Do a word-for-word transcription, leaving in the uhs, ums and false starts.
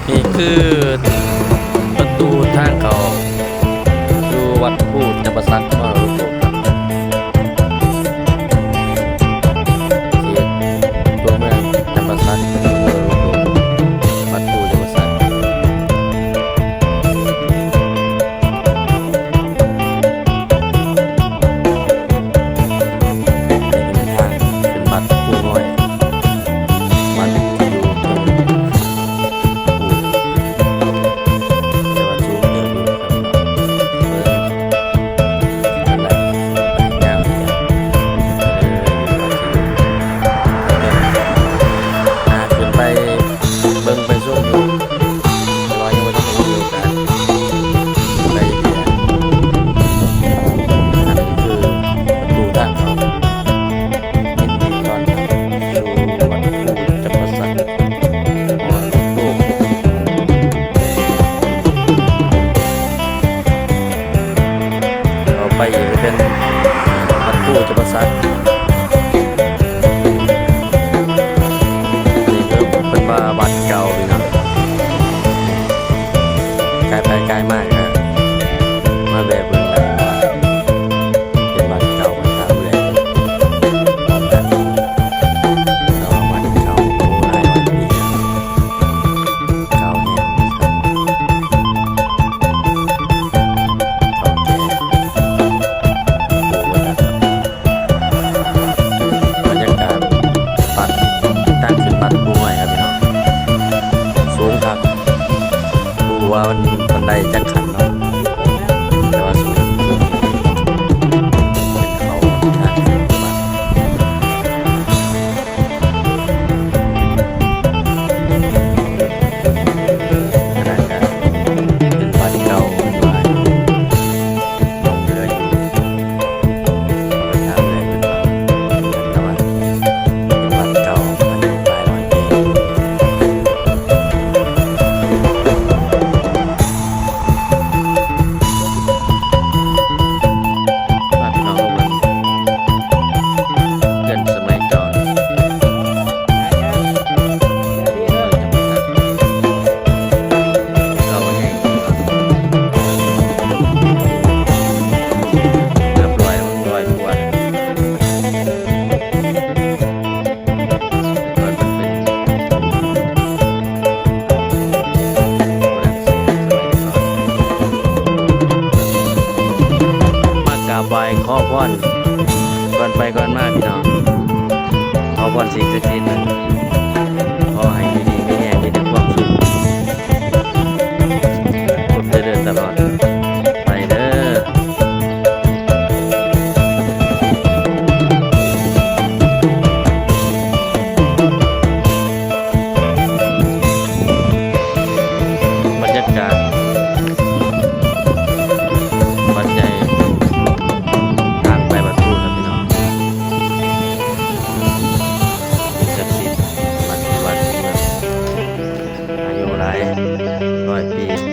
นี่คือประตูทางเข้าสู่วัดภูจำปาสักมรดกโลกครับ เขตตัวเมืองจำปาสักมรดกโลก วัดภูจำปาสัก เป็นทางขึ้นวัดภูน้อย วัดที่อยู่ตรงภู แต่ว่าสูงเติบอยู่ครับ เบิ่งบันไดยาวเหยียด เออ หาขึ้นไปเบิ่งไปชมอยู่ แต่ว่ายังบ่ทันได้มีโอกาสไปเทื่อ อันนี้คือประตูทางเข้า ยินดีต้อนรับสู่วัดภูจำปาสัก มรดกโลก ต่อไปอีกจะเป็นวัดภูจำปาสัก นี่ก็เป็นว่าวัดเก่าพี่น้อง ไกลไปไกลมากนะ มาแวะเบิ่งได้ว่าเป็นวัดเก่ามาทางเลย พร้อมกัน เนาะ วัดเก่า โอ้ หลายร้อยปีแล้ว เก่าแฮงครับ เก่าแก่ โอ้ ว่าซั่นครับ บรรยากาศวัด ทางขึ้นวัดภูน้อยครับพี่น้อง สูงครับ บ่ฮู้ว่ามันบันไดจักขั้นเนาะ แต่ว่าสูง เป็นเขาทางขึ้นวัด ขนาดนั้นเป็นวัดเก่าที่ว่าหลงเหลืออยู่ เอาไปสร้างเลยเป็นวัด แต่ว่าเป็นวัดเก่าอายุหลายร้อยปี พาพี่น้องมาเบิ่งเรือนสมัยเก่า เก่าแฮง นับร้อย ร้อยกว่า มากราบไหว้ขอพร ก่อนไปก่อนมาพี่น้อง ขอพรสิ่งศักดิ์สิทธิ์ ขอให้อยู่ดีมีแฮง มีแต่ความสุข ความเจริญตลอดไปเด้อ บรรยากาศวัดใหญ่ ทางไปวัดภูครับพี่น้อง สิ่งศักดิ์สิทธิ์ วัด วัด อายุหลายร้อยปี